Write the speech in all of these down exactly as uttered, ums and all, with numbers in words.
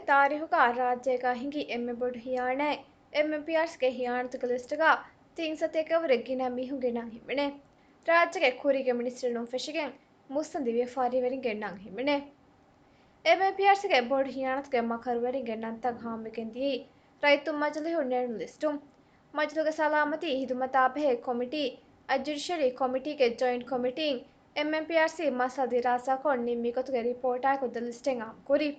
ތާރީހުގަ ރާއްޖޭގަ ހިނގި އެންމެ ބޮޑު ހިޔާނާތް އެމްއެމްޕީއާރްސީގެ ހިޔާނަތުގެ ލިސްޓުގަ ތިން ސަތޭކަވަރެއް ގިނަ މީހުންގެ ނަން ހިމެނޭ. ރާއްޖޭގެ ކުރީގެ މިނިސްޓަރުން ފެށިގެން މުއްސަނދި ވިޔަފާރިވެރިންގެ ނަން ހިމެނޭ. އެމްއެމްޕީއާރްސީގެ ބޮޑު ހިޔާނަތުގެ މަކަރުވެރިންގެ ނަންތައް ހާމަވެގެން ދިޔައީ ރައްޔިތު މަޖިލީހުން ނެރުނު ލިސްޓުން. މަޖިލީހުގެ ސަލާމަތީ ހިދުމަތާ ބެހޭ ކޮމިޓީ އަށް ޖުޑިޝަރީ ކޮމިޓީގެ ޖޮއިންޓް ކޮމިޓީން އެމްއެމްޕީއާރްސީ މައްސަލަ ދިރާސާކޮށް ނިންމި ގޮތުގެ ރިޕޯޓާއެކު ދެ ލިސްޓެއް އާއްމުކުރީ.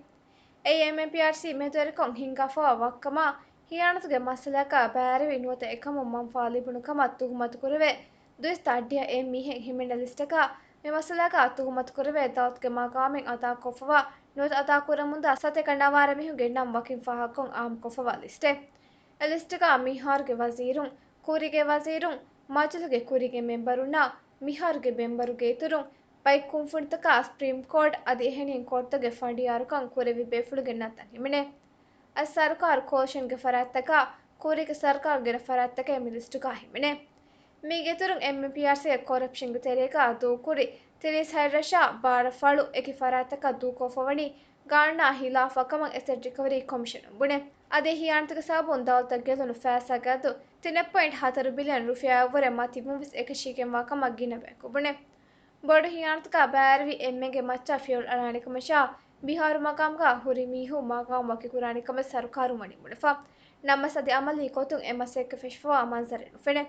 އެއީ އެމްއެމްޕީއާރްސީ މެދުވެރިކޮށް ހިންގާފައިވާ ވައްކަމާ ހިޔާނަތުގެ މައްސަލައަކާ ބައިވެރިވި ނުވަތަ އެކަމުން މަންފާ ލިބުނު ކަމަށް ތުހުމަތުކުރެވޭ ދުއިސައްތަ އަށްޑިހަ އެއް މީހެއް ހިމެނޭ ލިސްޓަކަށް މި މައްސަލައަކާ ތުހުމަތުކުރެވޭ ދައުލަތުގެ މަގާމެއް އަދާކޮށްފައިވާ ނުވަތަ އަދާކުރަމުންދާ ސަތޭކަ ނަވާރަ މީހުންގެ ނަން ވަކިން ފާހަގަކޮށް އާއްމުކޮށްފައިވާ ލިސްޓެއް. އެ ލިސްޓުގަ މިހާރުގެ ވަޒީރުން، ކުރީގެ ވަޒީރުން، މަޖިލީހުގެ ކުރީގެ މެމްބަރުންނާ މިހާރުގެ މެމްބަރުގެ އިތުރުން، ބައެއް ކުންފުނިތަކާ ސްޕްރީމް ކޯޓް އަދި އެހެނިހެން ކޯޓްތަކުގެ ފަނޑިޔާރުކަން ކުރެއްވި ބޭފުޅުންގެ ނަންތައް ހިމެނޭ. އަދި ސަރުކާރު ކޯލިޝަންގެ ފަރާތްތަކާ ކުރީގެ ސަރުކާރު ގިނަ ފަރާތްތަކެއް މި ލިސްޓުގަ ހިމެނޭ. މީގެ އިތުރުން އެމްއެމްޕީއާރްސީގެ ކޮރަޕްޝަންގެ ތެރޭގަ ދޫކުރި ތިރީސް ހަތްރަށާ ބާރަ ފަޅު އެކި ފަރާތްތަކަށް ދޫކޮށްފަވަނީ ގާނޫނާ ހިލާފަށް ކަމަށް އެސެޓް ރިކަވަރީ ކޮމިޝަނުން ބުނޭ. އަދި ހިޔާނަތުގެ ސަބަބުން ދައުލަތަށް ގެއްލުނު ފައިސާގެ އަދަދު ތިނެއް ޕޮއިންޓް ހަތަރު ބިލިއަން ރުފިޔާއަށްވުރެ މަތިވުން ވެސް އެކަށީގެންވާ ކަމަށް ގިނަ ބަޔަކު ބުނޭ. ބޮޑު ހިޔާނަތަކާ ބައިވެރިވި އެންމެންގެ މައްޗަށް ފިޔަވަޅު އަޅާނެ ކަމަށާ، ބިހާރު މަގާމުގަ ހުރި މީހުން މަގާމު ވަކިކުރާނެ ކަމަށް ސަރުކާރުން ވަނީ ބުނެފަ. ނަމަވެސް އަދި އަމަލީ ގޮތުން އެ މަސައްކަތް ފެށިފައިވާ މަންޒަރެއް ނުފެނޭ.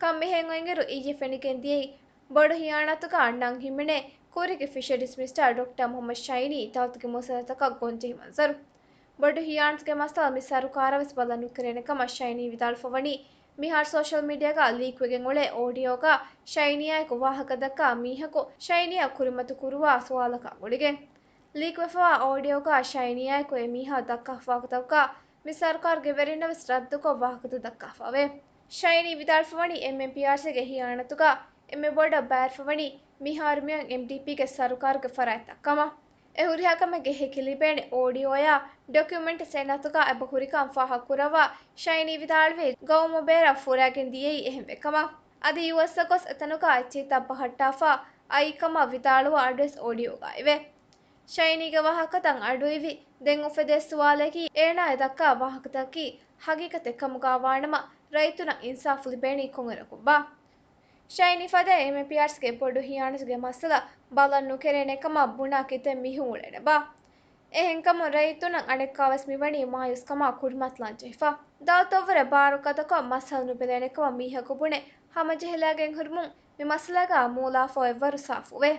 ކަން މިހެން އޮތްއިރު އިއްޔެ ފެނިގެން ދިޔައީ ބޮޑު ހިޔާނަތުގަ ނަން ހިމެނޭ ކުރީގެ ފިޝަރީޒް މިނިސްޓަރ ޑޮކްޓަރ މުހައްމަދު ޝައިނީ ދައުލަތުގެ މުއައްސަސާތަކަށް ގޮންޖެހި މަންޒަރު. ބޮޑު ހިޔާނަތުގެ މައްސަލަ މި ސަރުކާރަށް ވެސް ބަލަން ނުކެރޭނެ ކަމަށް ޝައިނީ ވިދާޅުވެފަވަނީ، މިހާރު ސޯޝަލް މީޑިއާގަ ލީކްވެގެން އުޅޭ އޯޑިއޯގަ ޝައިނީއާއެކު ވާހަކަ ދައްކާ މީހަކު ޝައިނީއާ ކުރިމަތި ކުރުވާ ސުވާލަކާ ގުޅިގެން. ލީކްވެފަވާ އޯޑިއޯގަ ޝައިނީއާއެކު އެ މީހާ ދައްކާ ވާހަކަތަކުގަ މި ސަރުކާރުގެ ވެރިންނަށް ވެސް ރައްދުކޮށް ވާހަކަތައް ދައްކާފައެވެ. ޝައިނީ ވިދާޅުވެފަވަނީ އެމްއެމްޕީއާރްސީގެ ހިޔާނަތުގަ އެންމެ ބޮޑަށް ބައިވެރިވެފަވަނީ މިހާރު މިއޮތް އެމްޑީޕީގެ ސަރުކާރުގެ ފަރާތްތައް ކަމަށް. އެ ހުރިހާ ކަމެއްގެ ހެކި ލިބޭނެ އޯޑިއޯއާ ޑޮކިއުމެންޓް ސެން އަތުގަ އެބަ ހުރިކަން ފާހަގަކުރައްވާ ޝައިނީ ވިދާޅުވީ، ގައުމު ބޭރަށް ފުރައިގެން ދިޔައީ އެހެންވެ ކަމަށް. އަދި ޔޫއެސްއަށް ގޮސް އެތަނުގަ އެއްޗިހިތައް ބަހައްޓާފަ އައީ ކަމަށް ވިދާޅުވާ އަޑުވެސް އޯޑިއޯގައެވެ. ޝައިނީގެ ވާހަކަތައް އަޑުއިވި ދެން އުފެދޭ ސުވާލަކީ، އޭނާ އެ ދައްކާ ވާހަކަތަކަކީ ހަގީގަތެއް ކަމުގަ ވާނަމަ، ރައްޔިތުންނަށް އިންސާފު ލިބޭނީ ކޮންއިރަކުންބާ؟ ޝައިނީ ފަދައިން އެމްއެމްޕީއާރްސީގެ ބޮޑު ހިޔާނަތުގެ މައްސަލަ ބަލަން ނުކެރޭނެ ކަމަށް ބުނާ ކިތައް މީހުން އުޅޭނެބާ؟ އެހެންކަމުން ރައްޔިތުންނަށް އަނެއްކާވެސް މިވަނީ މާޔޫސްކަމާ ކުރިމަތިލާން ޖެހިފަ. ދައުލަތަށްވުރެ ބާރު ގަދަކޮށް މައްސަލަ ނުބެލޭނެ ކަމަށް މީހަކު ބުނެ ހަމަޖެހިލައިގެން ހުރުމުން މި މައްސަލައިގަ މޫލާފަ އެއްވަރު ސާފުވޭ.